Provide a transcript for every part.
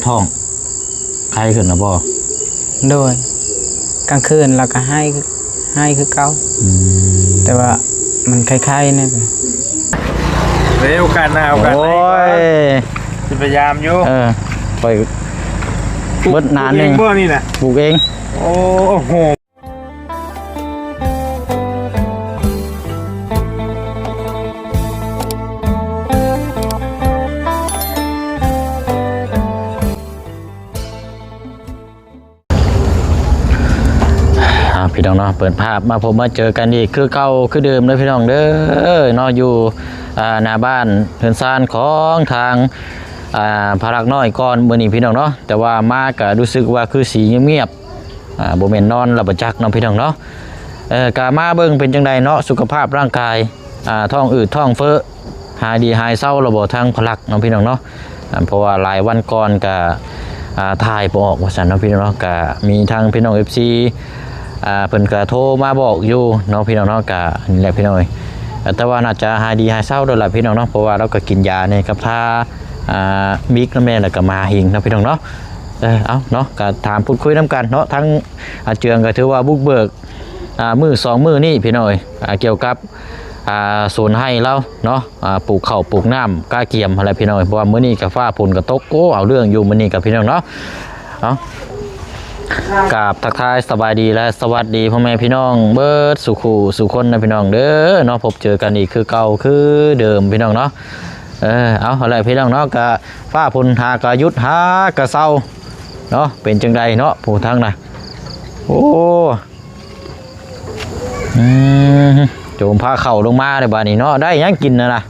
ທ້ອງໄຄຂຶ້ນແລ້ວບໍ່? ໂດຍ ກາງຄືນລາວກໍໄຫ້ ໄຫ້ຄືເກົ່າ. ອືມ ແຕ່ວ່າມັນໄຄໆແດ່. ເດ້ ໂອກາດໜ້າ ໂອກາດໃນ ໂອ້ຍ ຊິພະຍາຍາມຢູ່. ເອີ ຂ້ອຍເບິດນານໜຶ່ງ ປູກເອງບໍ່ນີ້ນະ? ປູກເອງ. ໂອ້ໂຫ. ອ່າ ພີ່ນ້ອງເນາະ ເປີດພາບມາພົບມາເຈີກັນອີກຄືເກົ່າຄືເດີມເດີພີ່ນ້ອງເດີເນາະ. ຢູ່ ອ່າ ໜ້າບ້ານເຮືອນຊານຂອງທາງ ອ່າ ພະລັກນ້ອຍກ່ອນມື້ນີ້ພີ່ນ້ອງເນາະ. ແຕ່ວ່າມາກະຮູ້ສຶກວ່າຄືຊິງຽບໆ ອ່າ ບໍ່ແມ່ນນອນລະບໍ່ຈັກເນາະພີ່ນ້ອງເນາະ. ເອີ ກະມາເບິ່ງເປັນຈັ່ງໃດເນາະ ສຸຂະພາບຮ່າງກາຍ ອ່າ ທ້ອງອືດທ້ອງເຟີ້ ຫາຍດີຫາຍເຊົາລະບໍ່ທາງພະລັກເນາະພີ່ນ້ອງເນາະ. ອ່າ ເພາະວ່າຫຼາຍວັນກ່ອນກະ ອ່າ ຖ່າຍບໍ່ອອກວ່າຊັ້ນເນາະພີ່ນ້ອງເນາະ. ກະມີທາງພີ່ນ້ອງເອັຟຊີ ອ່າ ເພິ່ນກະໂທມາບອກຢູ່ເນາະພີ່ນ້ອງເນາະ. ກະນີ້ແຫຼະພີ່ນ້ອງເອີຍ ແຕ່ວ່າໜ້າຈະຫາຍດີຫາຍເຊົາໂດຍລະພີ່ນ້ອງເນາະ. ເພາະວ່າລາວກະກິນຢາແດ່ ກັບທາ ອ່າ ບິກນຳແດ່ ລະກະມາຫິງເນາະພີ່ນ້ອງເນາະ. ເອີ ເອົາເນາະ ກະຖາມພູດຄຸຍນຳກັນເນາະ. ທາງອາເຈືອງກະຖືວ່າບຸກເບີກ ອ່າ ມື້ສອງມື້ນີ້ພີ່ນ້ອງເອີຍ ອ່າ ກ່ຽວກັບ ອ່າ ສວນໄຮ່ລາວເນາະ ອ່າ ປູກເຂົ້າປູກນ້ຳກະກຽມຫັ້ນແຫຼະພີ່ນ້ອງເອີຍ. ເພາະວ່າມື້ນີ້ກະຟ້າຝົນກະຕົກ ໂອ້ ເອົາເລື່ອງຢູ່ມື້ນີ້ກະພີ່ນ້ອງເນາະ. ເອົາ ກາບທັກທາຍສະບາຍດີ ແລະ ສະຫວັດດີພໍ່ແມ່ພີ່ນ້ອງເບິດສູ່ຄູ່ສູ່ຄົນນະພີ່ນ້ອງເດີເນາະ. ພົບເຈີກັນອີກຄືເກົ່າຄືເດີມພີ່ນ້ອງເນາະ. ເອີ ເອົາ ຫັ້ນແຫຼະພີ່ນ້ອງເນາະ ກະຟ້າຝົນຫາກະຢຸດຫາກະເຊົາເນາະ. ເປັນຈັ່ງໃດເນາະ ຜູ້ທາງນະ ໂອ້ ອືມ ໂຈມພາເຂົ້າລົງມາເດ້ບາດນີ້ເນາະ. ໄດ້ຫຍັງກິນນະນະ?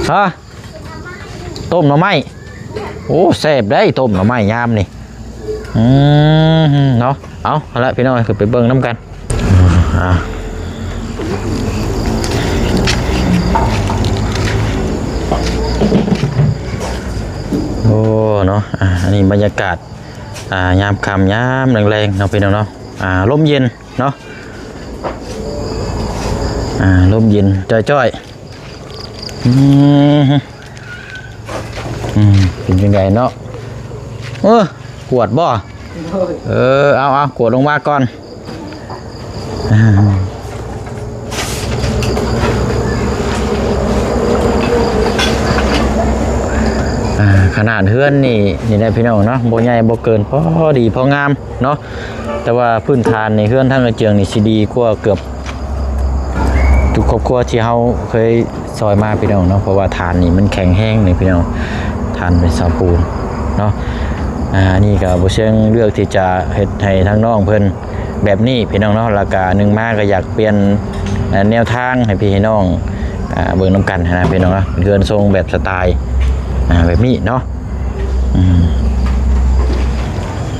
ຮະ? ຕົ້ມໜໍ່ໄມ້. ໂອ້ ແຊບໄດ໋ ຕົ້ມໜໍ່ໄມ້ຍາມນີ້. ອືມ ເນາະ ເອົາ ຫັ້ນລະພີ່ນ້ອງ ຄືໄປເບິ່ງນຳກັນ. ອ່າ ໂອ້ ເນາະ ອ່າ ອັນນີ້ບັນຍາກາດ ອ່າ ຍາມຄ່ຳຍາມແລງໆເນາະພີ່ນ້ອງເນາະ. ອ່າ ລົມເຢັນເນາະ ອ່າ ລົມເຢັນຈ່ອຍໆ. ອືມ ອືມ ເປັນຈັ່ງໃດເນາະ? ເອີ ກວດບໍ່? ໂດຍ ເອີ ເອົາໆ ກວດລົງມາກ່ອນ. ອ່າ ຂະໜາດເຮືອນນີ້ ນີ້ແຫຼະພີ່ນ້ອງເນາະ ບໍ່ໃຫຍ່ບໍ່ເກີນ ພໍດີພໍງາມເນາະ. ແຕ່ວ່າພື້ນຖານໃນເຮືອນທາງອາເຈືອງນີ້ຊິດີກວ່າເກືອບທຸກຄອບຄົວທີ່ເຮົາເຄີຍ ຊອຍມາພີ່ນ້ອງເນາະ ເພາະວ່າຖານນີ້ມັນແຂງແຮງນີ້ພີ່ນ້ອງ ຖານເປັນເສົາປູນເນາະ. ອ່າ ອັນນີ້ກໍບໍ່ເຊີງເລືອກທີ່ຈະເຮັດໃຫ້ທາງນ້ອງເພິ່ນແບບນີ້ພີ່ນ້ອງເນາະ ແລ້ວກໍໜຶ່ງມາກໍຢາກປ່ຽນ ເອີ ແນວທາງໃຫ້ພີ່ໃຫ້ນ້ອງ ອ່າ ເບິ່ງນຳກັນຫັ້ນນະພີ່ນ້ອງເນາະ ເປັນເຮືອນຊົງແບບສະໄຕລ໌ ອ່າ ແບບນີ້ເນາະ. ອືມ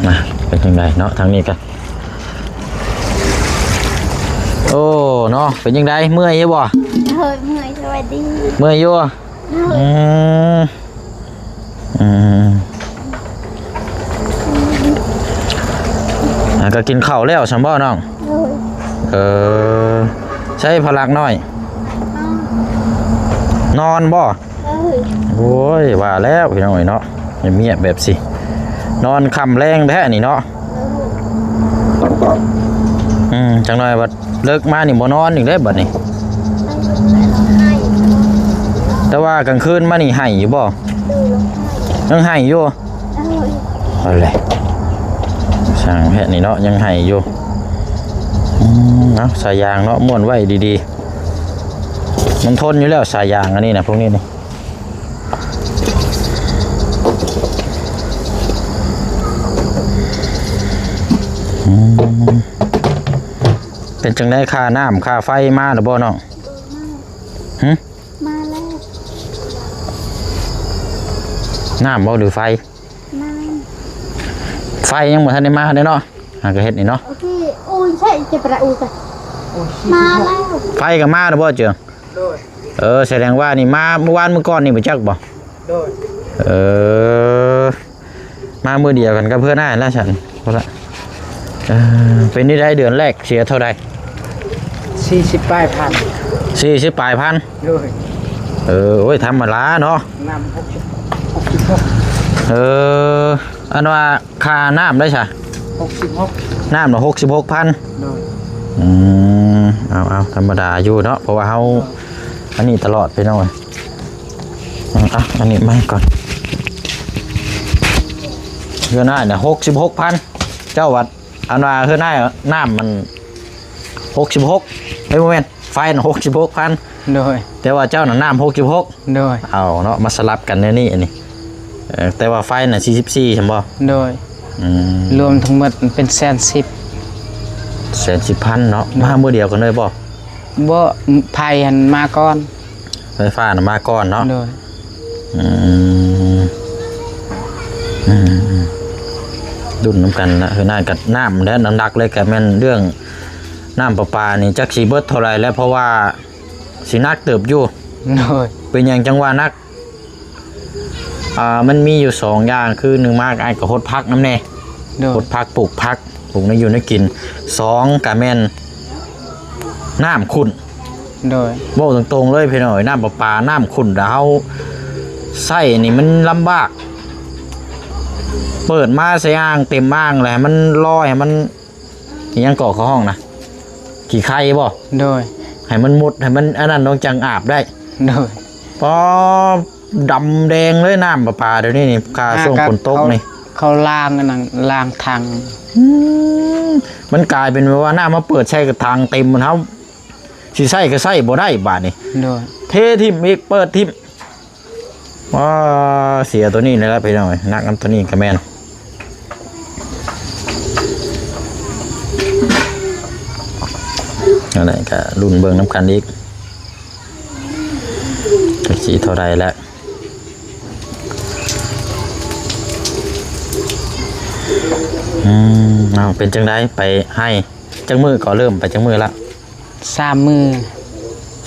ນະ ເປັນຈັ່ງໃດເນາະ ທາງນີ້ກໍ ໂອ້ ເນາະ ເປັນຈັ່ງໃດ ເມື່ອຍຢູ່ບໍ່? ໂດຍ ເມື່ອຍ ສະບາຍດີ ເມື່ອຍຢູ່. ໂດຍ ອືມ ອືມ ອ່າ ກໍກິນເຂົ້າແລ້ວຊັ້ນບໍ່ນ້ອງ? ໂດຍ ເອີ ໃສພະລັກນ້ອຍ? ນອນ ນອນບໍ່? ເອີ ໂອ້ຍ ວ່າແລ້ວພີ່ນ້ອງເອີຍເນາະ ງຽບໆແບບຊີ້ ນອນຄ່ຳແລງແທ້ນີ້ເນາະ. ເອີ ອືມ ຈັກໜ້ອຍບັດເລິກມານີ້ບໍ່ນອນອີກເດ້ບັດນີ້. ແຕ່ວ່າກາງຄືນມານີ້ໄຫ້ຢູ່ບໍ່? ຍັງໄຫ້ຢູ່. ເອີ ເອົາແຫຼະ ຊ່າງແທ້ນີ້ເນາະ ຍັງໄຫ້ຢູ່. ອືມ ເອົາ ສາຍຢາງເນາະ ມ້ວນໄວ້ດີໆ ມັນທົນຢູ່ແລ້ວ ສາຍຢາງອັນນີ້ນະ ພວກນີ້ນີ້. ອືມ ເປັນຈັ່ງໃດ ຄ່ານ້ຳຄ່າໄຟມາແລ້ວບໍ່ນ້ອງ? ຫຶ? ມາແລ້ວ ນ້ຳບໍ່ ຫຼືໄຟ? ມາ ໄຟຍັງບໍ່ທັນໄດ້ມາເດ້ເນາະ ຫາກະເຮັດນີ້ເນາະ. ໂອເຄ ໂອ້ຍ ໃຊ່ ເຈັບປະອຸກະ ມາແລ້ວ ໄຟກໍມາແລ້ວບໍ່ເຈີຍ? ໂດຍ ເອີ ສະແດງວ່ານີ້ມາມື້ວານມື້ກ່ອນນີ້ບໍ່ຈັກບໍ່? ໂດຍ ເອີ ມາມື້ດຽວກັນກັບເພື່ອນອ້າຍລະຊັ້ນ ພຸ້ນລະ. ເອີ ເປັນນີ້ໄດ້ເດືອນແລກເສຍເທົ່າໃດ? ສີ່ສິບປາຍພັນ ສີ່ສິບປາຍພັນ. ໂດຍ ເອີ ໂອ້ຍ ທຳມະດາເນາະ ນ້ຳຫົກສິບ ຫົກສິບຫົກ ເອີ ອັນວ່າຄ່ານ້ຳໄດ້ຊະ? ຫົກສິບຫົກ ນ້ຳລະຫົກສິບຫົກພັນ. ໂດຍ. ອືມ ເອົາໆ ທຳມະດາຢູ່ເນາະ ເພາະວ່າເຮົາ ອັນນີ້ຕະຫຼອດພີ່ນ້ອງ. ອືມ ອ່ະ ອັນນີ້ມາໃຫ້ກ່ອນ. ເຮືອນອ້າຍນະຫົກສິບຫົກພັນ ເຈົ້າວ່າ ອັນວ່າເຮືອນອ້າຍນ້ຳມັນຫົກສິບຫົກ ເອີຍ ບໍ່ແມ່ນ ໄຟນະຫົກສິບຫົກພັນ. ໂດຍ. ແຕ່ວ່າເຈົ້ານະນ້ຳຫົກສິບຫົກ. ໂດຍ. ເອົາເນາະ ມາສະຫຼັບກັນແນວນີ້ ອັນນີ້ ເອີ ແຕ່ວ່າໄຟນະສີ່ສິບສີ່ ແມ່ນບໍ່? ໂດຍ. ອືມ ລວມທັງໝົດມັນເປັນແສນສິບ ແສນສິບພັນເນາະ. ໂດຍ. ມາມື້ດຽວກັນເລີຍບໍ່? ບໍ່ ໄຟຫັ້ນມາກ່ອນ ໄຟຟ້ານະມາກ່ອນເນາະ. ໂດຍ. ອືມ ອືມ ອືມ ລຸ້ນນຳກັນນະ ຄືໜ້າກັບນ້ຳແຫຼະ ຫຼັກໆເລີຍກະແມ່ນເລື່ອງນ້ຳປະປານີ້ ຈັກຊິເບິດເທົ່າໃດແລ້ວ ເພາະວ່າຊິໜັກເຕີບຢູ່. ໂດຍ. ເປັນຫຍັງຈັ່ງວ່າໜັກ? ອ່າ ມັນມີຢູ່ສອງຢ່າງ ຄືໜຶ່ງມາອ້າຍກະຫົດຜັກນຳແດ່. ໂດຍ. ຫົດຜັກ ປູກຜັກ ປູກແນວຢູ່ແນວກິນ. ສອງກະແມ່ນນ້ຳຂຸ້ນ. ໂດຍ. ເວົ້າຕົງໆເລີຍພີ່ນ້ອງເອີຍ ນ້ຳປະປານ້ຳຂຸ້ນ ແລ້ວເຮົາໃຊ້ນີ້ມັນລຳບາກ ເປີດມາໃສ່ອ່າງ ເຕັມອ່າງແລ້ວໃຫ້ມັນລອຍ ໃຫ້ມັນ ອີ່ຫຍັງເກາະເຂົາຮ້ອງນະ ຂີ້ໄຄບໍ່? ໂດຍ. ໃຫ້ມັນໝົດ ໃຫ້ມັນອັນນັ້ນ ນ້ອງຈັ່ງອາບໄດ້. ໂດຍ. ປາ ດຳແດງເລີຍນ້ຳປະປາດຽວນີ້ນີ້ ຄ່າຊ່ວງຝົນຕົກນີ້ ເຂົາລ້າງອັນນັ້ນ ລ້າງຖັງ. ອືມ ມັນກາຍເປັນແບບວ່ານ້ຳມາເປີດໃສ່ກະຖັງເຕັມ ມັນເຮົາຊິໃຊ້ກະໃຊ້ບໍ່ໄດ້ບາດນີ້. ໂດຍ. ເທຖິ້ມອີກ ເປີດຖິ້ມ. ວ້າ ເສຍໂຕນີ້ແຫຼະພີ່ນ້ອງເອີຍ ໜັກນຳໂຕນີ້ກະແມ່ນ. ອັນນັ້ນກະລຸ້ນເບິ່ງນຳກັນອີກ ຈັກຊິເທົ່າໃດແຫຼະ. ອືມ ເອົາ ເປັນຈັ່ງໃດ ໄປໄຮ່ຈັກມື້ກໍ ເລີ່ມໄປຈັກມື້ລະ? ສາມມື້.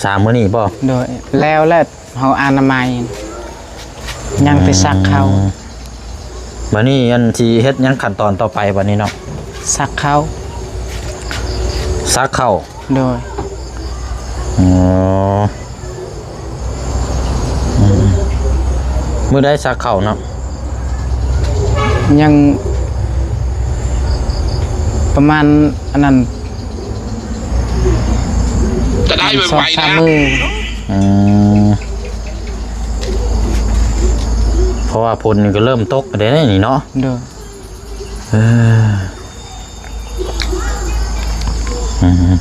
ສາມມື້ນີ້ບໍ່? ໂດຍ. ແລ້ວແຫຼະ ເຮົາອະນາໄມ ຍັງແຕ່ຊັກເຂົ້າ. ອືມ ບາດນີ້ອັນຊິເຮັດຫຍັງຂັ້ນຕອນຕໍ່ໄປບາດນີ້ເນາະ? ຊັກເຂົ້າ. ຊັກເຂົ້າ. ໂດຍ. ອໍ ອືມ ມື້ໃດຊັກເຂົ້າເນາະ? ຍັງປະມານອັນນັ້ນ ຈະໄດ້ໄວໆ ສອງສາມມື້. ອືມ ເພາະວ່າຝົນນີ້ກໍເລີ່ມຕົກແລ້ວເດ້ນີ້ເນາະ. ໂດຍ. ເອີ ອືມ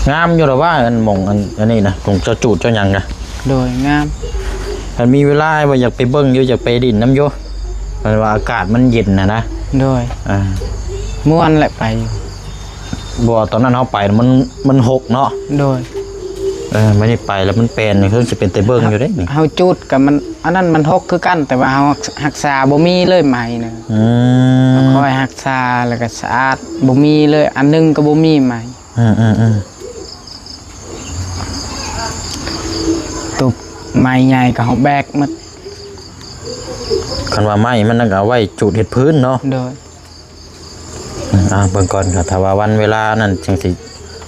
ງາມຢູ່ລະວ່າ ອັນໝ່ອງ ອັນ ອັນນີ້ນະ ຂອງເຈົ້າຈູດເຈົ້າຫຍັງນະ. ໂດຍ ງາມ. ຄັນມີເວລາວ່າຢາກໄປເບິ່ງຢູ່ ຢາກໄປຫຼິ້ນນຳຢູ່ ເພາະວ່າອາກາດມັນເຢັນນະນະ. ໂດຍ. ອ່າ ມ່ວນແຫຼະໄປ. ບໍ່ ຕອນນັ້ນເຮົາໄປມັນ ມັນຫົກເນາະ. ໂດຍ. ເອີ ມື້ນີ້ໄປແລ້ວມັນແປນ ຄືຊິເປັນຕາເບິ່ງຢູ່ເດ້ນີ້. ເຮົາຈູດກະມັນ ອັນນັ້ນມັນຫົກຄືກັນ ແຕ່ວ່າເຮົາຮັກສາບໍ່ມີເລີຍໄມ້ນະ. ອືມ ເຮົາຄອຍຮັກສາແລ້ວກະສະອາດ ບໍ່ມີເລີຍ ອັນໜຶ່ງກະບໍ່ມີໄມ້. ອືມໆໆ ຕຸບໄມ້ໃຫຍ່ກະເຮົາແບກໝົດ. ຄັນວ່າໄມ້ມັນນັ້ນກະເອົາໄວ້ຈູດເຮັດຟືນເນາະ. ໂດຍ. ອືມ ອ່າ ເບິ່ງກ່ອນ ຖ້າວ່າວັນເວລານັ້ນຈັ່ງຊິ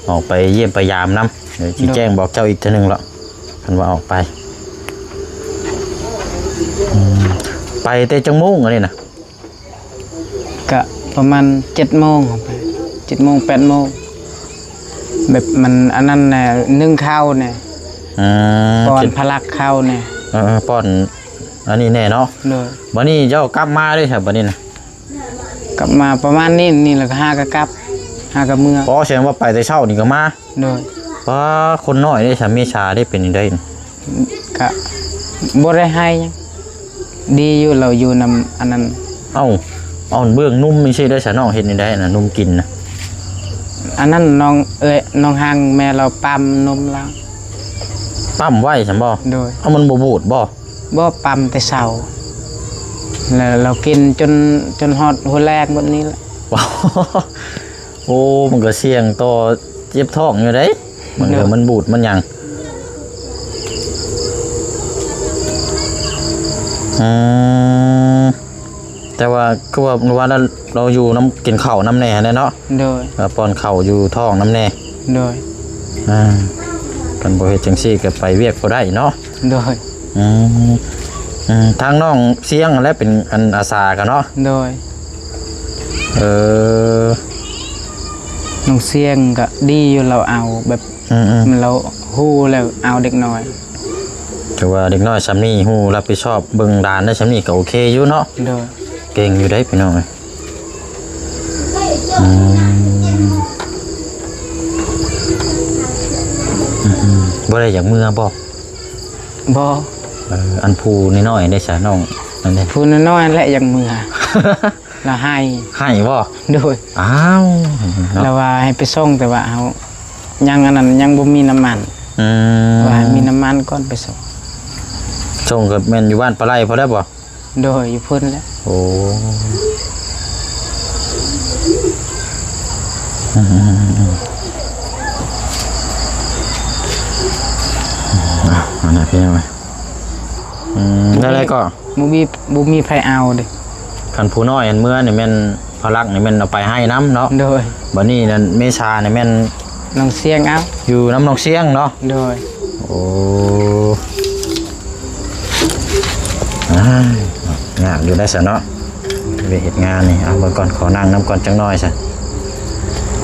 ອອກໄປຢ້ຽມໄປຢາມນຳ ດຽວຊິ ໂດຍ ແຈ້ງບອກເຈົ້າອີກເທື່ອໜຶ່ງເນາະ ຄັນວ່າອອກໄປ. ອືມ ໄປແຕ່ຈັກໂມງອັນນີ້ນະ? ກະປະມານເຈັດໂມງ ໄປ ເຈັດໂມງ ແປດໂມງ ແບບມັນອັນນັ້ນແດ່ ໜຶ້ງເຂົ້າແດ່. ອືມ ປ້ອນພະລັກເຂົ້າແດ່. ເອີໆ ປ້ອນອັນນີ້ແດ່ເນາະ. ໂດຍ. ບາດນີ້ເຈົ້າກັບມາເດ້ຊະ ບາດນີ້ນະ? ກັບມາປະມານນີ້ ນີ້ແລ້ວກະຫາກະກັບ ຫາກະເມືອ. ອໍ ແສດງວ່າໄປແຕ່ເຊົ້ານີ້ກະມາ. ໂດຍ. ປ້າ ຄົນນ້ອຍເດ້ຊະ ເມສາເດ້ ເປັນຈັ່ງໃດ? ກະບໍ່ໄດ້ໄຫ້ຫຍັງ ດີຢູ່ ລາວຢູ່ນຳອັນນັ້ນ. ເອົ້າ ເອົາ ເບື້ອງນຸ່ມຈັ່ງຊີ້ໄດ້ຊະ ນ້ອງເຮັດຈັ່ງໃດນະ ນຸ່ມກິນນະ? ອັນນັ້ນນ້ອງເອີຍ ນ້ອງຮັງແມ່ລາວປ້ຳນົມລາວ. ປ້ຳໄວ້ຊັ້ນບໍ່? ໂດຍ. ເອົາ ມັນບໍ່ບູດບໍ່? ບໍ່ ປ້ຳແຕ່ເຊົ້າ ແລ້ວລາວກິນຈົນ ຈົນຮອດຫົວແລງແບບນີ້ແຫຼະ. ໂອ້ ມັນກໍສ່ຽງຕໍ່ເຈັບທ້ອງຢູ່ເດ້ ມັນ ໂດຍ ມັນບູດມັນຫຍັງ. ອືມ ແຕ່ວ່າຄືວ່າ ວ່າລາວຢູ່ນຳ ກິນເຂົ້ານຳແດ່ຫັ້ນແຫຼະເນາະ. ໂດຍ. ແລ້ວປ້ອນເຂົ້າຢູ່ທ້ອງນຳແດ່. ໂດຍ. ອ່າ ຄັນບໍ່ເຮັດຈັ່ງຊີ້ກໍໄປວຽກບໍ່ໄດ້ເນາະ. ໂດຍ. ອືມ ອືມ ທາງນ້ອງຊຽງຫັ້ນແຫຼະເປັນອັນອາສາກະເນາະ. ໂດຍ. ເອີ ນ້ອງຊຽງກະດີຢູ່ ລາວເອົາແບບ ອືມໆ ລາວຮູ້ແລ້ວເອົາເດັກນ້ອຍ. ຖືວ່າເດັກນ້ອຍຊ່ຳນີ້ຮູ້ຮັບຜິດຊອບເບິ່ງຫຼານໄດ້ຊ່ຳນີ້ກະໂອເຄຢູ່ເນາະ. ໂດຍ. ເກັ່ງຢູ່ເດ້ພີ່ນ້ອງເອີຍ. ອືມ ອືມໆ ບໍ່ໄດ້ຢາກເມືອບໍ່? ບໍ່. ເອີ ອັນຜູ້ນ້ອຍໆເດ້ຊະນ້ອງ ອັນນີ້ ຜູ້ນ້ອຍໆແຫຼະຢາກເມືອ. ລາວໄຫ້. ໄຫ້ບໍ່? ໂດຍ. ອ້າວ ເນາະ ລາວວ່າໃຫ້ໄປສົ່ງ ແຕ່ວ່າເຮົາຍັງອັນນັ້ນ ຍັງບໍ່ມີນ້ຳມັນ. ອືມ ວ່າໃຫ້ມີນ້ຳມັນກ່ອນໄປສົ່ງ. ສົ່ງກໍແມ່ນຢູ່ບ້ານປາໄລພຸ້ນແຫຼະບໍ່? ໂດຍ ຢູ່ພຸ້ນແຫຼະ. ໂອ້ ອືມໆໆໆ ອ່ະ ອັນນັ້ນພີ່ນ້ອງ. ອືມ ແນວໃດກໍ ບໍ່ມີ ບໍ່ມີໃຜເອົາເດ້. ຄັນຜູ້ນ້ອຍອັນເມືອນີ້ແມ່ນ ພະລັກນີ້ແມ່ນເອົາໄປໄຮ່ນຳເນາະ. ໂດຍ. ບັດນີ້ນັ້ນເມສານີ້ແມ່ນນ້ອງຊຽງເອົາ ຢູ່ນຳນ້ອງຊຽງເນາະ. ໂດຍ. ໂອ້ ອ້າຍ ຍາກຢູ່ໄດ໋ຊະເນາະ ໄປເຮັດງານນີ້. ເອົາເບິ່ງກ່ອນ ຂໍນັ່ງນຳກ່ອນຈັກໜ້ອຍຊະ.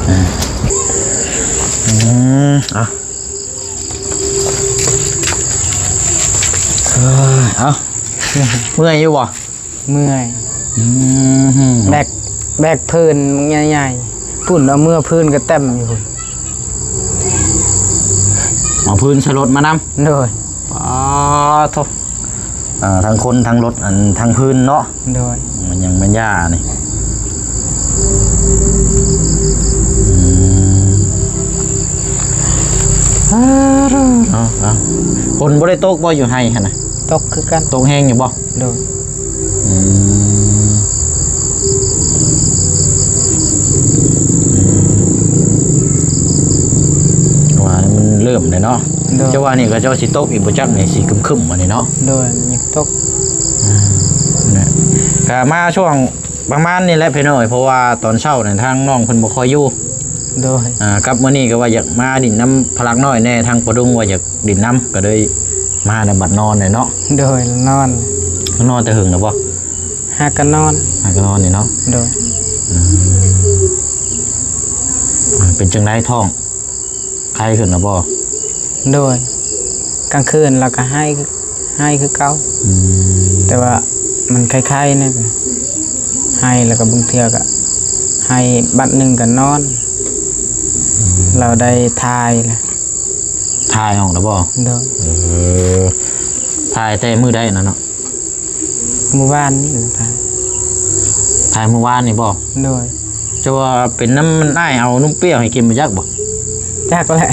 ອືມ ເອົາ ເອີ ເອົາ ເມື່ອຍຢູ່ບໍ່? ເມື່ອຍ. ອືມ ແບກ ແບກພື້ນໃຫຍ່ໆ ພຸ້ນ ເອົາເມືອພື້ນກະເຕັມຢູ່ພຸ້ນ. ເອົາພື້ນໃສ່ລົດມານຳ. ໂດຍ. ປາໂທ້ ເອີ ທັງຄົນທັງລົດ ອັນ ທັງພື້ນເນາະ. ໂດຍ. ມັນຍັງແມ່ນຢານີ້. ອືມ ເອົາ ເອົາ ຝົນບໍ່ໄດ້ຕົກບໍ່ ຢູ່ໄຮ່ຫັ້ນນະ? ຕົກຄືກັນ. ຕົກແຮງຢູ່ບໍ່? ໂດຍ. ອືມ ວ່າມັນເລີ່ມແລ້ວເນາະ. ໂດຍ. ເຈົ້າວ່ານີ້ເຂົາເຈົ້າຊິຕົກອີກບໍ່ຈັກນີ້ ຊິຄຶ້ມໆ ອັນນີ້ເນາະ. ໂດຍ ຍັງຕົກ. ອ່າ ນະ ກະມາຊ່ວງປະມານນີ້ແຫຼະພີ່ນ້ອງ ເພາະວ່າຕອນເຊົ້ານັ້ນທາງນ້ອງເພິ່ນບໍ່ຄ່ອຍຢູ່. ໂດຍ. ອ່າ ກັບມື້ນີ້ກໍວ່າຢາກມາດິນນຳພະລັກນ້ອຍແດ່ ທາງປະດຸງວ່າຢາກດິນນຳ ກໍເລີຍມາໃນບັດນອນແຫຼະເນາະ. ໂດຍ. ນອນ ນອນແຕ່ເຫິງແລ້ວບໍ່? ຫາກະນອນ ຫາກະນອນນີ້ເນາະ. ໂດຍ. ອືມ ເປັນຈັ່ງໃດທ້ອງ ໄຄຂຶ້ນແລ້ວບໍ່? ໂດຍ. ກາງຄືນລາວກະໄຫ້ ໄຫ້ຄືເກົ່າ. ອືມ ແຕ່ວ່າມັນໄຄໆ ແນ່ ໄຫ້ແລ້ວກະບາງເທື່ອກະໄຫ້ບັດໜຶ່ງກະນອນ. ອືມ ລາວໄດ້ຖ່າຍແລ້ວ. ຖ່າຍອອກແລ້ວບໍ່? ໂດຍ. ເອີ ຖ່າຍແຕ່ມື້ໃດນະເນາະ? ມື້ວານນີ້ນະ ຖ່າຍ ຖ່າຍມື້ວານນີ້ບໍ່? ໂດຍ. ຈະວ່າເປັນນຳມັນອ້າຍເອົານົມປ່ຽວໃຫ້ກິນບໍ່ຈັກບໍ່? ຈັກແຫຼະ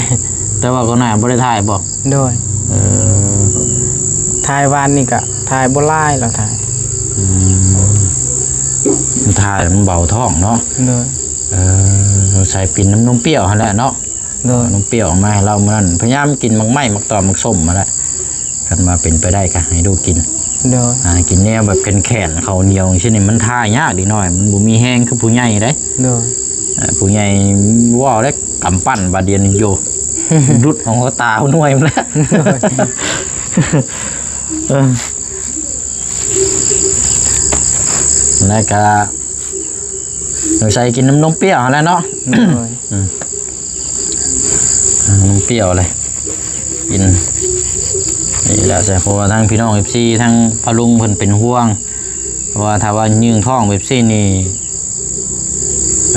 ແຕ່ວ່າກ່ອນໜ້າບໍ່ໄດ້ຖ່າຍບໍ່? ໂດຍ. ເອີ ຖ່າຍວານນີ້ກະຖ່າຍບໍ່ຫຼາຍ ລາວຖ່າຍ. ອືມ ມັນຖ່າຍມັນເບົາທ້ອງເນາະ. ໂດຍ. ເອີ ໃສ່ກິນນຳນົມປ່ຽວຫັ້ນແຫຼະເນາະ. ໂດຍ. ນົມປ່ຽວເອົາມາໃຫ້ລາວມື້ນັ້ນ ພະຍາຍາມກິນໝາກໄມ້ ໝາກຕອນ ໝາກສົ້ມຫັ້ນແຫຼະ ຄັນວ່າເປັນໄປໄດ້ກະໃຫ້ລູກກິນ. ໂດຍ. ອ່າ ກິນແນວແບບແຂນໆ ເຂົ້າໜຽວຈັ່ງຊີ້ນີ້ ມັນຖ່າຍຍາກເດັກນ້ອຍ ມັນບໍ່ມີແຮງຄືຜູ້ໃຫຍ່ເດ້. ໂດຍ. ເອີ ຜູ້ໃຫຍ່ເວົ້າແລ້ວກຳປັ້ນບາດດຽວນີ້ໂຍ ດຸດອອກຫົວຕາຫົວໜ່ວຍພຸ້ນແຫຼະ. ໂດຍ. ເອີ ແລ້ວກະ ໃສ່ກິນນຳນົມປ່ຽວຫັ້ນແຫຼະເນາະ. ໂດຍ. ອືມ ນົມປ່ຽວເລີຍ ກິນນີ້ແຫຼະ ເພາະວ່າທາງພີ່ນ້ອງເອັຟຊີ ທາງພໍ່ລຸງເພິ່ນເປັນຫ່ວງ ເພາະວ່າຖ້າວ່າຍືງທ້ອງແບບຊີ້ນີ້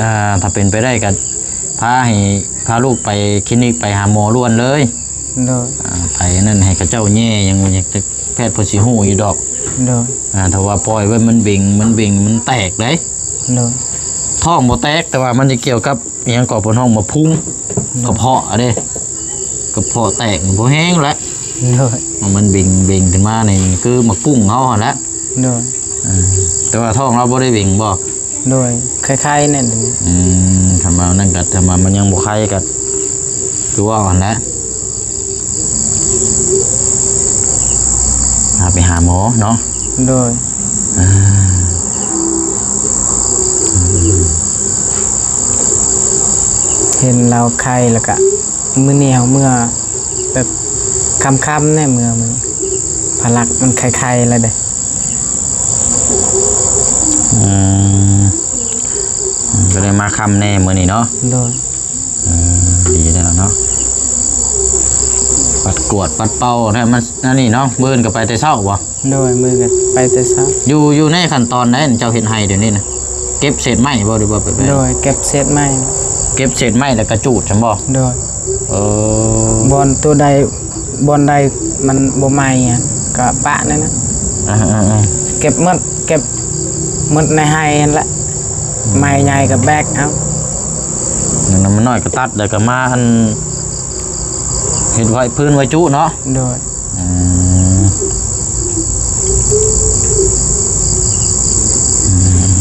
ອ່າ ຖ້າເປັນໄປໄດ້ກະພາໃຫ້ ພາລູກໄປຄລີນິກ ໄປຫາໝໍດ່ວນເລີຍ. ໂດຍ. ອ່າ ໄປນັ້ນໃຫ້ເຂົາເຈົ້າແຍ່ຫຍັງ ແພດເພິ່ນຊິຮູ້ຢູ່ດອກ. ໂດຍ. ອ່າ ຖ້າວ່າປ່ອຍໄວ້ມັນເບັງ ມັນເບັງ ມັນແຕກເດ້. ໂດຍ. ທ້ອງບໍ່ແຕກ ແຕ່ວ່າມັນຈະກ່ຽວກັບ ອີ່ຫຍັງເກາະ ເພິ່ນຮ້ອງໝາກພຸງ. ໂດຍ. ກະເພາະເດ້ ກະເພາະແຕກ ມັນບໍ່ແຮງແຫຼະ. ໂດຍ. ມັນເບັງ ເບັງຂຶ້ນມານີ້ ຄືໝາກປຸ້ງເຮົາຫັ້ນແຫຼະ. ໂດຍ. ເອີ ແຕ່ວ່າທ້ອງລາວບໍ່ໄດ້ເບັງບໍ່? ໂດຍ. ໄຄໆ ແນ່. ອືມ ຄັນວ່ານັ້ນກະ ຄັນວ່າມັນຍັງບໍ່ໄຄກະ ຄືເວົ້າຫັ້ນແຫຼະ ພາໄປຫາໝໍເນາະ. ໂດຍ. ອ່າ ເຫັນລາວໄຄແລ້ວກະ ມື້ນີ້ເຮົາເມືອແບບຄ່ຳໆ ແນ່ ເມືອມື້ນີ້ ພ ຫຼັກມັນໄຄໆແລ້ວເດ້. ອືມ ກໍໄດ້ມາຄ່ຳແດ່ມື້ນີ້ເນາະ. ໂດຍ. ເອີ ດີແລ້ວເນາະ ປັດກວາດປັດເປົ່າແທ້ ມັນອັນນີ້ເນາະ. ມື້ອື່ນກໍໄປແຕ່ເຊົ້າບໍ່? ໂດຍ ມື້ອື່ນກໍໄປແຕ່ເຊົ້າ. ຢູ່ ຢູ່ໃນຂັ້ນຕອນໃດ ເຈົ້າເຮັດໄຮ່ດຽວນີ້ນະ? ເກັບເສດໄມ້ບໍ່ ຫຼືວ່າແບບໃດ? ໂດຍ ເກັບເສດໄມ້. ເກັບເສດໄມ້ແລ້ວກະຈູດຊັ້ນບໍ່? ໂດຍ. ເອີ ບ່ອນໂຕໃດ ບ່ອນໃດມັນບໍ່ໄໝ້ຫັ້ນ ກໍປະນັ້ນນະ. ເອີໆໆ ເກັບໝົດ ເກັບໝົດໃນໄຮ່ຫັ້ນແຫຼະ. ອືມ ໄມ້ໃຫຍ່ກໍແບກເອົາ ມັນນ້ອຍກໍຕັດ ແລ້ວກໍມາອັນ ເຮັດໄວ້ພື້ນໄວ້ຈຸເນາະ. ໂດຍ. ອືມ ອືມ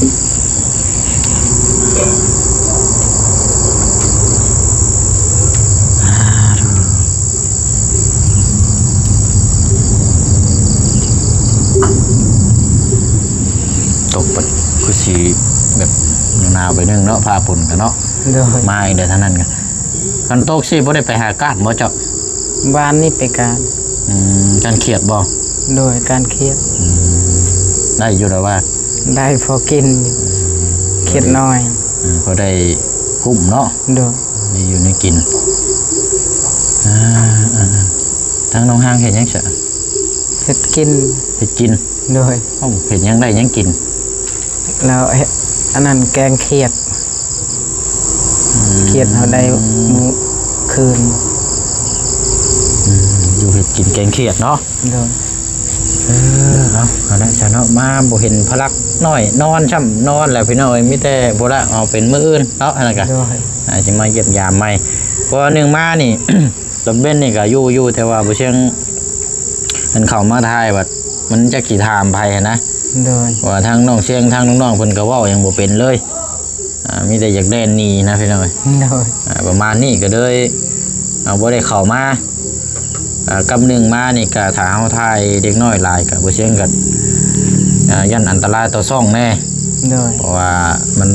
ຕົກແບບຄືຊິແບບໜາວໄປໜຶ່ງເນາະ ຟ້າຝົນກໍເນາະ. ໂດຍ. ມາອີກແລ້ວທາງນັ້ນກໍ ຄັນຕົກຊິບໍ່ໄດ້ໄປຫາກ້ານບໍ່ເຈົ້າ? ວານນີ້ໄປກ້ານ. ອືມ ກ້ານຂຽດບໍ່? ໂດຍ ກ້ານຂຽດ. ອືມ ໄດ້ຢູ່ແລ້ວວ່າ ໄດ້ພໍກິນຢູ່. ອືມ ຂຽດນ້ອຍ. ອືມ ພໍໄດ້ກຸ້ມເນາະ. ໂດຍ. ມີຢູ່ມີກິນ. ອ່າ ອ່າ ທາງນ້ອງຮາງເຮັດຫຍັງຊະ? ເຮັດກິນ. ເຮັດກິນ. ໂດຍ. ເອົ້າ ເຮັດຫຍັງໄດ້ຫຍັງກິນ? ແລ້ວເຮັດອັນນັ້ນແກງຂຽດ. ອືມ ຂຽດເຮົາໄດ້ມື້ຄືນ. ອືມ ຢູ່ເຮັດກິນແກງຂຽດເນາະ. ໂດຍ. ເອີ ເອົາ ເອົາລະຊະເນາະ ມາບໍ່ເຫັນພະລັກນ້ອຍນອນຊ້ຳນອນແລ້ວພີ່ນ້ອງເອີຍ ມີແຕ່ບໍ່ລະເອົາເປັນມື້ອື່ນເນາະ ອັນນັ້ນກະ. ໂດຍ. ອາ ຊິມາຢ້ຽມຢາມໃໝ່ ເພາະວ່າໜຶ່ງມານີ້ ຕອນເວັນນີ້ກະຢູ່ ຢູ່ ແຕ່ວ່າບໍ່ຊຽງ ເພິ່ນເຂົ້າມາຖ່າຍບັດມັນຈັກຊິຖາມໃຜຫັ້ນນະ. ໂດຍ. ວ່າທາງນ້ອງຊຽງ ທາງນ້ອງໆ ເພິ່ນກໍເວົ້າຫຍັງບໍ່ເປັນເລີຍ ອ່າ ມີແຕ່ຢາກແລ່ນໜີນະພີ່ນ້ອງເອີຍ. ໂດຍ. ອ່າ ປະມານນີ້ກໍເລີຍ ເຮົາບໍ່ໄດ້ເຂົ້າມາ ອ່າ ກັບໜຶ່ງມານີ້ກະ ຖ້າເຮົາຖ່າຍເດັກນ້ອຍຫຼາຍກະ ບໍ່ຊຽງກະ ອ່າ ຢ້ານອັນຕະລາຍຕໍ່ຊ່ອງແດ່. ໂດຍ. ເພາະວ່າມັນ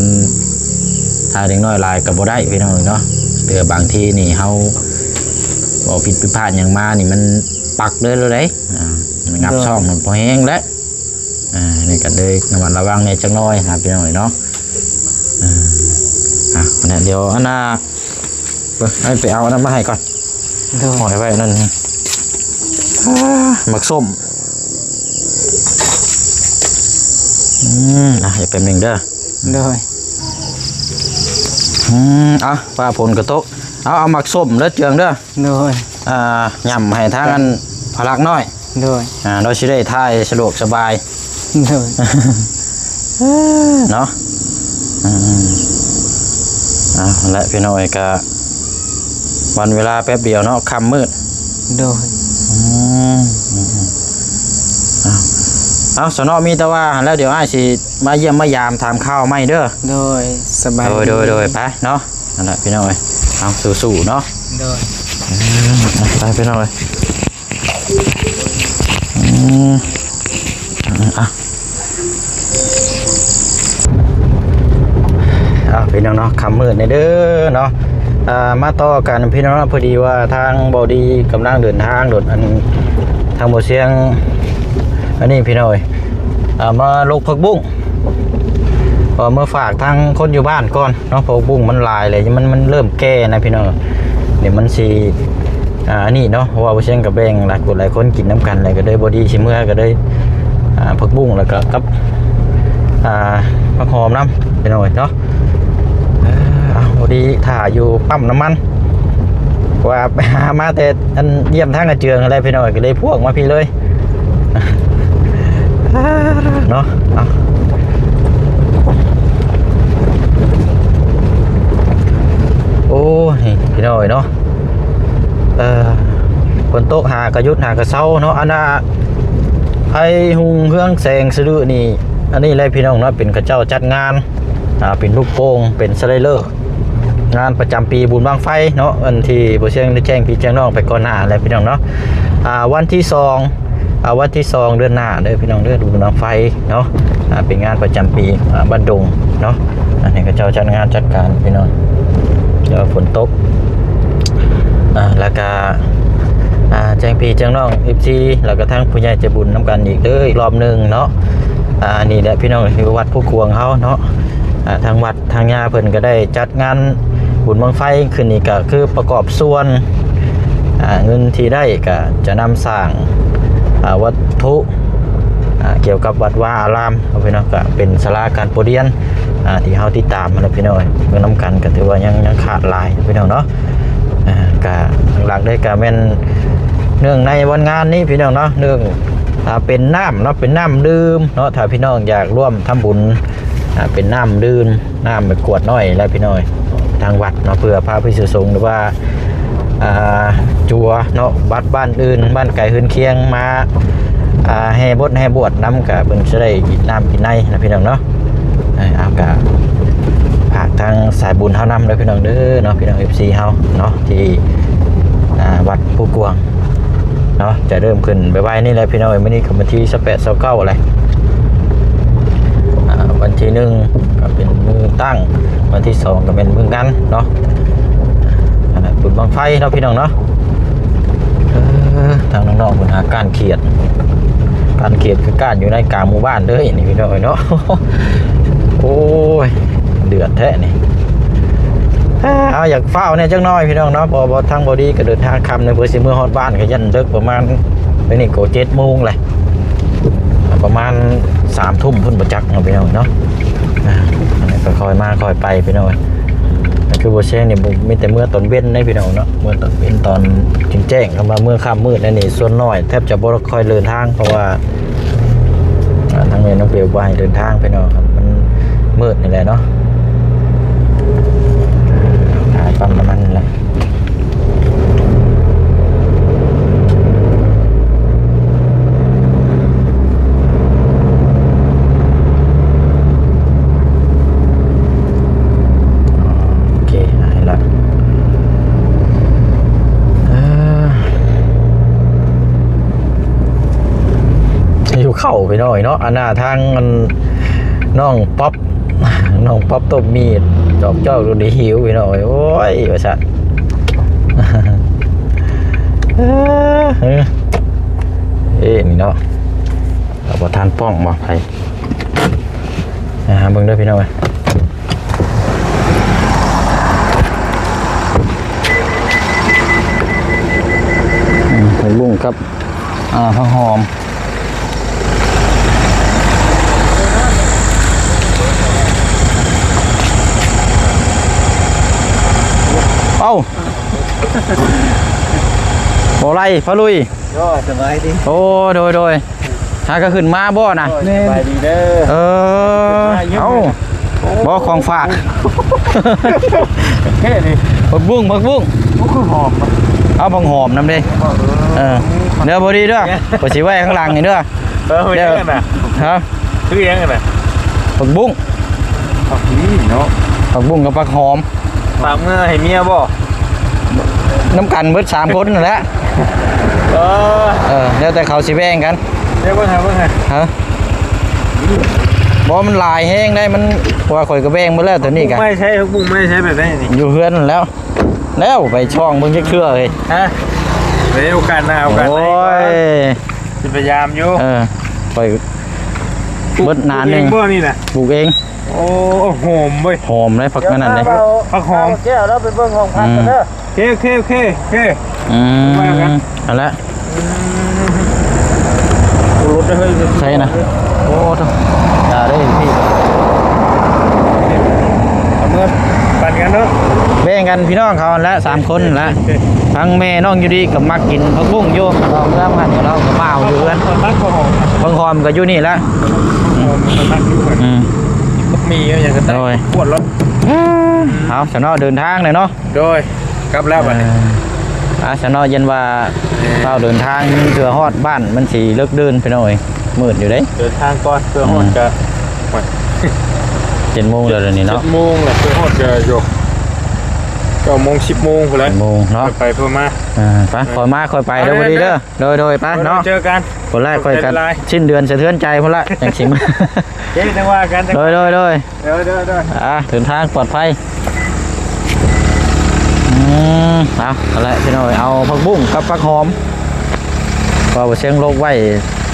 ຖ້າເດັກນ້ອຍຫຼາຍກໍບໍ່ໄດ້ພີ່ນ້ອງເນາະ ເທື່ອບາງທີນີ້ເຮົາເວົ້າຜິດຜິດພາດຫຍັງມານີ້ ມັນປັກເລີຍແລ້ວເດ້. ອ່າ ມັນຫຍັບ ໂດຍ ຊ່ອງມັນພໍແຮງແລ້ວ. ອ່າ ນີ້ກໍເລີຍລະມັດລະວັງແດ່ຈັກໜ້ອຍນະພີ່ນ້ອງເນາະ. ອ່າ ອ່ະ ດຽວອັນນ່າ ເບິ່ງ ໃຫ້ໄປເອົາອັນນັ້ນມາໃຫ້ກ່ອນ. ໂດຍ. ຫ້ອຍໄວ້ນັ້ນ ອ່າ ໝາກສົ້ມ. ອືມ ອ່ະ ດຽວແປັບໜຶ່ງເດີ. ໂດຍ. ອືມ ອ່ະ ຟ້າຝົນກໍຕົກ ເອົາ ເອົາໝາກສົ້ມເດີເຈືອງເດີ. ໂດຍ. ອ່າ ຫຍ້ຳໃຫ້ທາງອັນພະລັກນ້ອຍ. ໂດຍ. ອ່າ ເຮົາຊິໄດ້ຖ່າຍສະດວກສະບາຍ. ໂດຍ. ເນາະ ອືມໆ ເອົາລະພີ່ນ້ອງເອີຍ ກະວັນເວລາແປັບດຽວເນາະ ຄ່ຳມືດ. ໂດຍ. ອືມ ເອົາ ເອົາ ສະເນາະ ມີແຕ່ວ່າຫັ້ນແຫຼະ ດຽວອ້າຍຊິມາຢ້ຽມມາຢາມຖາມຂ່າວໃໝ່ເດີ. ໂດຍ ສະບາຍດີ. ໂດຍໆໆ ໄປເນາະ ນັ້ນແຫຼະພີ່ນ້ອງເອີຍ ເອົາ ສູ້ໆເນາະ. ໂດຍ. ອືມ ໄປພີ່ນ້ອງເອີຍ. ອືມ ອ່ະ ອ່ະ ພີ່ນ້ອງເນາະ ຄ່ຳມືດແດ່ເດີເນາະ. ອ່າ ມາຕໍ່ກັນພີ່ນ້ອງເນາະ ພໍດີວ່າທາງເບົາດີກຳລັງເດີນທາງໂດດ ອັນ ທາງບໍ່ຊຽງ ອັນນີ້ພີ່ນ້ອງເອີຍ ອ່າ ມາລົກຜັກບຸ້ງ ກໍເມືອຝາກທາງຄົນຢູ່ບ້ານກ່ອນເນາະ ເພາະຜັກບຸ້ງມັນຫຼາຍແລ້ວ ມັນ ມັນເລີ່ມແກ່ນະພີ່ນ້ອງ. ດຽວມັນຊິ ອ່າ ອັນນີ້ເນາະ ເພາະວ່າບໍ່ຊຽງກໍແບ່ງຫຼາຍຄົນ ຫຼາຍຄົນກິນນຳກັນ ແລ້ວກໍເລີຍບໍ່ດີຊິເມືອ ກໍເລີຍ ອ່າ ຜັກບຸ້ງ ແລ້ວກໍກັບ ອ່າ ຜັກຫອມນຳ ພີ່ນ້ອງເອີຍເນາະ. ເອີ ເອົາ ພໍດີຖ້າຢູ່ປ້ຳນ້ຳມັນ ວ່າໄປຫາມາແຕ່ອັນຢ້ຽມທາງອາເຈືອງຫັ້ນແຫຼະ ພີ່ນ້ອງເອີຍ ກໍເລີຍພວກມາພີ້ເລີຍ. ເນາະ ເອົາ ໂອ້ ນີ້ພີ່ນ້ອງເອີຍເນາະ ເອີ ຝົນຕົກຫາກະຢຸດຫາກະເຊົາເນາະ. ອັນນ່າ ໄຟຮຸ່ງເຮືອງແສງສະດືນີ້ ອັນນີ້ແຫຼະພີ່ນ້ອງເນາະ ເປັນເຂົາເຈົ້າຈັດງານ ອ່າ ເປັນລູກໂປ່ງ ເປັນສະໄລເລີ ງານປະຈຳປີບຸນບັ້ງໄຟເນາະ ອັນທີ່ບໍ່ຊຽງໄດ້ແຈ້ງພີ່ແຈ້ງນ້ອງໄປກ່ອນໜ້າແລ້ວພີ່ນ້ອງເນາະ. ອ່າ ວັນທີສອງ ອ່າ ວັນທີສອງເດືອນໜ້າເດີພີ່ນ້ອງເດີ ບຸນບັ້ງໄຟເນາະ. ອ່າ ເປັນງານປະຈຳປີ ອ່າ ບ້ານດົງເນາະ ອັນນີ້ເຂົາເຈົ້າຈັດງານຈັດການພີ່ນ້ອງ ແຕ່ວ່າຝົນຕົກ ອ່າ ແລ້ວກະ ອ່າ ແຈ້ງພີ່ແຈ້ງນ້ອງ ເອັຟຊີ ແລ້ວກໍທັງຜູ້ໃຫຍ່ໃຈບຸນນຳກັນອີກເດີ ອີກລອບໜຶ່ງເນາະ. ອ່າ ນີ້ແຫຼະພີ່ນ້ອງ ຄືວັດພູກວາງເຮົາເນາະ. ອ່າ ທາງວັດທາງຍາເພິ່ນກໍໄດ້ຈັດງານບຸນບັ້ງໄຟຂຶ້ນ ນີ້ກໍຄືປະກອບສ່ວນ ອ່າ ເງິນທີ່ໄດ້ກໍຈະນຳສ້າງ ອ່າ ວັດຖຸ ອ່າ ກ່ຽວກັບວັດວາອາລາມເນາະພີ່ນ້ອງ ກໍເປັນສາລາການປະຮຽນ ອ່າ ທີ່ເຮົາຕິດຕາມຫັ້ນແຫຼະພີ່ນ້ອງ ເບິ່ງນຳກັນ ກໍຖືວ່າຍັງ ຍັງຂາດຫຼາຍພີ່ນ້ອງເນາະ. ອ່າ ກະຫຼັກໆເລີຍກະແມ່ນເນື່ອງໃນວັນງານນີ້ພີ່ນ້ອງເນາະ ເລື່ອງ ອ່າ ເປັນນ້ຳເນາະ ເປັນນ້ຳດື່ມເນາະ. ຖ້າພີ່ນ້ອງຢາກຮ່ວມທຳບຸນ ອ່າ ເປັນນ້ຳດື່ມ ນ້ຳແບບຂວດນ້ອຍແຫຼະພີ່ນ້ອງ ທາງວັດເນາະ ເພື່ອພາພິກສຸສົງ ຫຼືວ່າ ອ່າ ຈົວເນາະ ບັດບ້ານອື່ນ ບ້ານໄກເຮືອນຄຽງມາ ອ່າ ແຫ່ບົດແຫ່ບວດນຳ ກະເພິ່ນຈະໄດ້ກິນນ້ຳກິນໃນນະພີ່ນ້ອງເນາະ. ເອີ ເອົາ ກະຝາກທາງສາຍບຸນເຮົານຳເດີພີ່ນ້ອງເດີເນາະ ພີ່ນ້ອງ ເອັຟຊີ ເຮົາເນາະ ທີ່ ອ່າ ວັດພູກວາງເນາະ ຈະເລີ່ມຂຶ້ນໄວໆນີ້ແຫຼະພີ່ນ້ອງເອີຍ. ມື້ນີ້ກໍວັນທີຊາວແປດ ຊາວເກົ້າແຫຼະ ອ່າ ວັນທີໜຶ່ງກໍເປັນມື້ຕັ້ງ ວັນທີສອງກໍແມ່ນມື້ງານເນາະ. ອັນນັ້ນບຸນບັ້ງໄຟເນາະພີ່ນ້ອງເນາະ. ເອີ ທາງນ້ອງໆເພິ່ນຫາກ້ານຂຽດ ກ້ານຂຽດຄືກ້ານຢູ່ໃນກາງໝູ່ບ້ານເດີນີ້ພີ່ນ້ອງເອີຍເນາະ. ໂອ້ຍ ເດືອດແທ້ນີ້. ເອົາ ຢາກຟ້າວແດ່ຈັກໜ້ອຍພີ່ນ້ອງເນາະ ເພາະວ່າທາງບໍ່ດີກໍເດີນທາງຄ່ຳແດ່ ເພື່ອຊິເມືອຮອດບ້ານກໍຢ້ານເດິກ ປະມານ ດຽວນີ້ກໍເຈັດໂມງແຫຼະ ປະມານສາມທຸ່ມພຸ້ນບໍ່ຈັກເນາະພີ່ນ້ອງເນາະ. ອ່າ ອັນນີ້ກໍຄ່ອຍມາຄ່ອຍໄປພີ່ນ້ອງ. ຄືບໍ່ແຊງນີ້ ມີແຕ່ເມືອຕອນເວັນເດ້ພີ່ນ້ອງເນາະ ເມືອຕອນເວັນຕອນແຈ້ງໆ. ຄັນວ່າເມືອຄ່ຳມືດແນວນີ້ ສ່ວນໜ້ອຍແທບຈະບໍ່ຄ່ອຍເດີນທາງ ເພາະວ່າ ອ່າ ທາງແມ່ນ້ອງເບວບໍ່ໃຫ້ເດີນທາງພີ່ນ້ອງ ມັນມືດນີ້ແຫຼະເນາະ. ຂາຍປ້ຳນ້ຳມັນນີ້ແຫຼະ ໂອເຄ ໃຫ້ລະ ອ່າ ຫິວເຂົ້າພີ່ນ້ອງເນາະ. ອັນນ່າ ທາງ ອັນ ນ້ອງປັອບ ນ້ອງປັອບຕົ້ມໝີ່ຈອກຈອກດູດີ ຫິວພີ່ນ້ອງເອີຍ ໂອ້ຍ ວ່າຊັ້ນ. ເອີ ເອີ ນີ້ເນາະ ເອົາບໍ່ທັນປ້ອງບໍ່ ໄປ ໄປຫາເບິ່ງເດີພີ່ນ້ອງເອີຍ. ອືມ ຜັກບຸ້ງກັບ ອ່າ ຜັກຫອມ. ເອົ້າ ບໍ່ໄລ່ ພະລຸຍ. ໂອ້ ສະບາຍດີ. ໂອ້ ໂດຍ ໂດຍ. ຫາກໍຂຶ້ນມາບໍ່ນະ? ໂດຍ ແມ່ນ ສະບາຍດີເດີ. ເອີ ເອົ້າ ບໍ່ ຂອງຝາກ. ເອີ ນີ້ ຜັກບຸ້ງ ຜັກບຸ້ງ. ໂອ້ ຄືຫອມ. ເອົາຜັກຫອມນຳເດ້. ເອີ ເອີ ເດີ ພໍດີເດີ ຂ້ອຍຊິໄວ້ຂ້າງຫຼັງນີ້ເດີ. ເອີ ເຮັດຫຍັງນະ? ຮະ? ຄືຫຍັງນະ? ຜັກບຸ້ງ. ຜັກນີ້ເນາະ ຜັກບຸ້ງກັບຜັກຫອມ. ຝາກເມືອໃຫ້ເມຍບໍ່? ນຳກັນເບິດສາມຄົນນັ້ນແຫຼະ. ເອີ ເອີ ແລ້ວແຕ່ເຂົາຊິແບ່ງກັນ. ເດີ ເບິ່ງໃຫ້ ເບິ່ງໃຫ້. ຮະ? ບໍ່ ມັນຫຼາຍແຮງໄດ໋ ມັນ ເພາະວ່າຂ້ອຍກໍແບ່ງເບິດແລ້ວ ຕົວນີ້ກະ. ໄມ້ໃຊ້ ຜັກບຸ້ງໄມ້ໃຊ້ແບບໃດນີ້? ຢູ່ເຮືອນນັ້ນແລ້ວ ແລ້ວໄປຊ່ອງເບິ່ງຈັກເທື່ອເລີຍ. ຮະ? ໄວ້ໂອກາດໜ້າ ໂອກາດໃນ. ໂອ້ຍ ຊິພະຍາຍາມຢູ່. ເອີ ຂ້ອຍເບິດນານໜຶ່ງ. ປູກເອງບໍ່ນີ້ນະ? ປູກເອງ. ໂອ້ ຫອມເວີຍ. ຫອມເດ້ ຜັກອັນນັ້ນເດ້ ຜັກຫອມ. ແກ້ວ ເຮົາໄປເບິ່ງຫ້ອງພັກກັນເດີ. ອືມ ໂອເຄ ໂອເຄ ໂອເຄ ໂອເຄ ອືມ ວ່າກັນ. ອັນລະ ອືມ ລົດເດີ ເຮີ້ຍ ໃສ່ນະ. ໂອ້ ໂທ້ ຢ່າເດ້ພີ່. ເອົາເມືອປັນກັນເນາະ ແບ່ງກັນພີ່ນ້ອງເຂົາຫັ້ນແຫຼະ ສາມຄົນຫັ້ນແຫຼະ. ໂອເຄ ທັງແມ່ນ້ອງຢູ່ດີກໍມັກກິນຜັກບຸ້ງຢູ່ ເອົາເມືອມາໃຫ້ລາວ ກໍມາເອົາຢູ່ເຮືອນ. ຜັກຫອມ ຜັກຫອມກໍຢູ່ນີ້ແຫຼະ. ອືມ ອືມ ມີຫຍັງກໍໄດ້. ໂດຍ ປວດແລ້ວ. ເອົາຊະເນາະ ເດີນທາງແລ້ວເນາະ. ໂດຍ ກັບແລ້ວບັດນີ້. ເອີ ອ່າ ຊະເນາະ ຢ້ານວ່າ ເອີ ຟ້າວເດີນທາງ ເພື່ອຮອດບ້ານມັນຊິເລິກເດີນພີ່ນ້ອງເອີຍ ມືດຢູ່ເດ້. ເດີນທາງກ່ອນ ເພື່ອຮອດ ອືມ ກະ ໂອ້ຍ ເຈັດໂມງແລ້ວດຽວນີ້ເນາະ. ເຈັດໂມງແລ້ວ ເພື່ອຮອດກະຢູ່ ເກົ້າໂມງ ສິບໂມງພຸ້ນແຫຼະ. ເກົ້າໂມງເນາະ ໄປໆ ເພື່ອມາ. ອ່າ ໄປ ເອີ ຄ່ອຍມາຄ່ອຍໄປເດີ ໄປ ພໍດີເດີ. ໂດຍ ໂດຍ ໄປເນາະ. ເຈີກັນ ພຸ້ນແຫຼະ ຄ່ອຍກັນ ຊິ້ນເດືອນສະເທືອນໃຈພຸ້ນລະ ຈັ່ງຊິມາ. ໂອເຄ ຈັ່ງວ່າກັນ. ໂດຍ ໂດຍ ໂດຍ. ເດີ ເດີ ເດີ ອ່າ ເດີນທາງປອດໄພ. ອືມ ເອົາ ຫັ້ນແຫຼະພີ່ນ້ອງເອີຍ ເອົາຜັກບຸ້ງກັບຜັກຫອມ ເພາະວ່າບໍ່ຊຽງຫຼົກໄວ້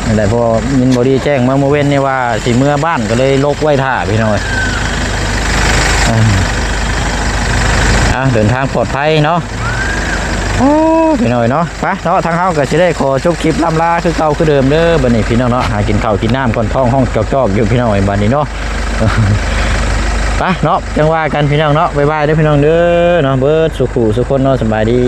ນັ້ນແຫຼະ ເພາະວ່າມິນບໍດີແຈ້ງມາມື້ເວັນນີ້ວ່າຊິເມືອບ້ານ ກໍເລີຍຫຼົກໄວ້ຖ້າພີ່ນ້ອງເອີຍ. ອ່າ ເດີນທາງປອດໄພເນາະ. ໂອ້ ພີ່ນ້ອງເອີຍເນາະ ໄປເນາະ ທາງເຮົາກໍຊິໄດ້ຂໍຈົບຄລິບລ່ຳລາຄືເກົ່າຄືເດີມເດີ. ບັດນີ້ພີ່ນ້ອງເນາະ ຫາກິນເຂົ້າກິນນ້ຳກ່ອນ ທ້ອງຮ້ອງຈອກໆຢູ່ພີ່ນ້ອງເອີຍ ບັດນີ້ເນາະ. ໄປເນາະ ຈັ່ງວ່າກັນພີ່ນ້ອງເນາະ ບາຍບາຍເດີພີ່ນ້ອງເດີເນາະ ເບິດສູ່ຄູ່ສູ່ຄົນເນາະ ສະບາຍດີ.